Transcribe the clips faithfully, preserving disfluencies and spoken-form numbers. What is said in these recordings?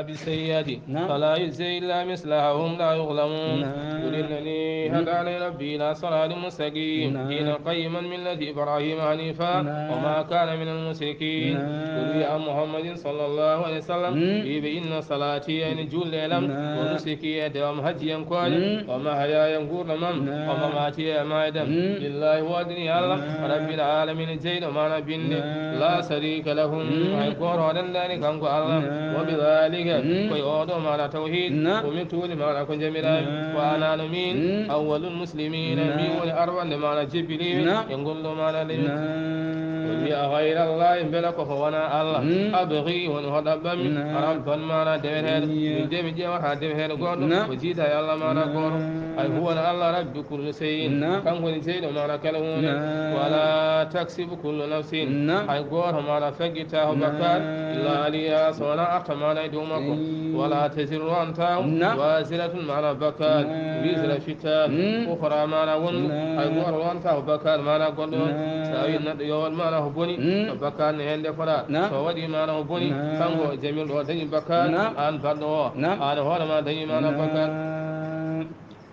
بالسيئات نعم. فلا يجزى إلا مثلها وهم لا يظلمون. نعم. قل إنني هداني ربي إلى صراط مستقيم نعم. دينا قيما ملة إبراهيم حنيفا نعم. وما كان من المشركين. نعم. قل يا محمد صلى الله عليه وسلم مم. إن صلاتي يعني جل لم نعم. ونسكي دام هجيا قال مم. وما هيايا قول من نعم. ومماتي ما يدم مم. لله وادني الله نعم. رب العالمين جيد ما نبين نعم. لا شريك له مم. أي قول ودن ذلك أنكو الله نعم. وبذلك مم. كي أودو ما لا توحيد نعم. ومن تولي ما لا كن جميلا نعم. وأنا نمين مم. أول المسلمين نعم. مين أربعا ما لا جبلي نعم. ينقل ما لا لي نعم. قل يا غير الله بلك فوانا الله مم. أبغي ونهض بمي نعم. ربا ما لا دمهر مم. من دم جوحا دمهر قول نعم. وجيت يا الله ما لا قول نعم. أي هو الله رب كل شيء نعم. كم هو سيد ما لا كلمون نعم. ولا تكسب كل نفس نعم. أي قول ما لا فقته نعم. بكار إلا عليها سوانا أخت ما لا يدومكم مم. ولا تزر وانت نعم. وازرة ما لا بكار نعم. وزر فتان مم. أخرى ما لا ون نعم. أي قول وانت بكار ما لا قول نعم. ساوي النبي يوم ما لا بني مم. بكار نهند فلا نعم. فودي ما لا بني نعم. كم هو جميل ودني بكار نعم. أن فدوا نعم. أن هو ما دني ما لا بكار نعم.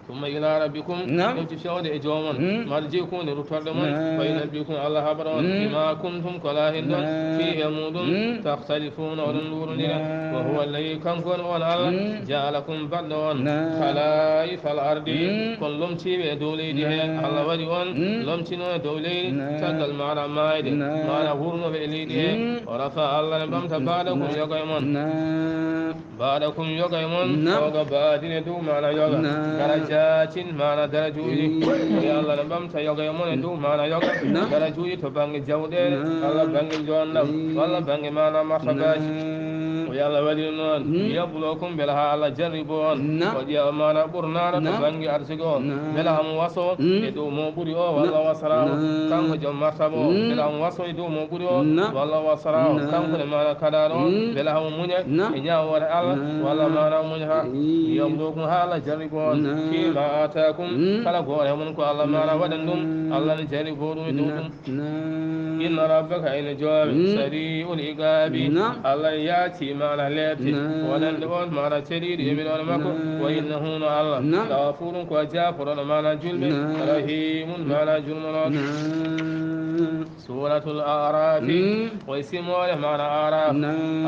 ثم إلى ربكم نعم. Yonti fewde e joomon مم. Marji'ukum nde ruttorɗe mon نعم. Fa yunabbi'ukum Allah haɓra on مم. Bima kuntum ko laahin ɗon نعم. Fihi e muɗum مم. Takhtalifuna oɗon luurondira نعم. Wa huwa alladhi kanko on on Allah مم. Ja'alakum baɗɗo on نعم. Khala'ifa al ardi مم. Kon lomtiiɓe e dow leydi he نعم. Allah waɗi on مم. Lomtino e dow leydi نعم. Caggal maɗa maayde نعم. Maɗa wurnoɓe e leydi he مم. O rafa Allah ne ɓamta baɗakum نعم. Yoga e mon نعم. Baɗakum yoga e mon نعم. Yoga baɗine dow mana yoga نعم. Darajatin mana darajuji إيه. Ko Allah no ɓamta yoga e mon e dow mana yoga نعم. Darajuji to bange jawɗele نعم. Allah bange jondam إيه. Allah bange mana martabaji نعم. Ko Allah waɗi noon مم. Yabluwakum bela ha Allah jarribo on نعم. Ko ƴeewa mana ɓurnaɗo to نعم. Bange arsigi on نعم. Bela hamo waso مم. E dow mo ɓuri o walla نعم. Wasra o نعم. Kanko joom martaba o مم. Bela hamo waso e dow mo ɓuri o نعم. Walla wasra o نعم. Kanko ne mana kaɗaɗo on مم. Bela hamo muña نعم. E ñaawoore Allah نعم. Walla mana muña ha إيه. Yabluwakum ha Allah jarribo on نعم. Fima atakum مم. Kala goore mon ko Allah mana waɗan ɗum نعم. Allah ne jarribo ɗum e dow ɗum نعم. Inna rabbaka ene joomi مم. Sari'ul iqabi نعم. Allah yaati mana leebte نعم. Waɗande on mana celiɗi e miɗo on makko نعم. Wa innahu no Allah نعم. Lagafurun ko jaaforoɗo mana julɓe نعم. Rahimun mana julmoɗo نعم. Suratul A'rafi مم. Koye simoore mana Araf نعم.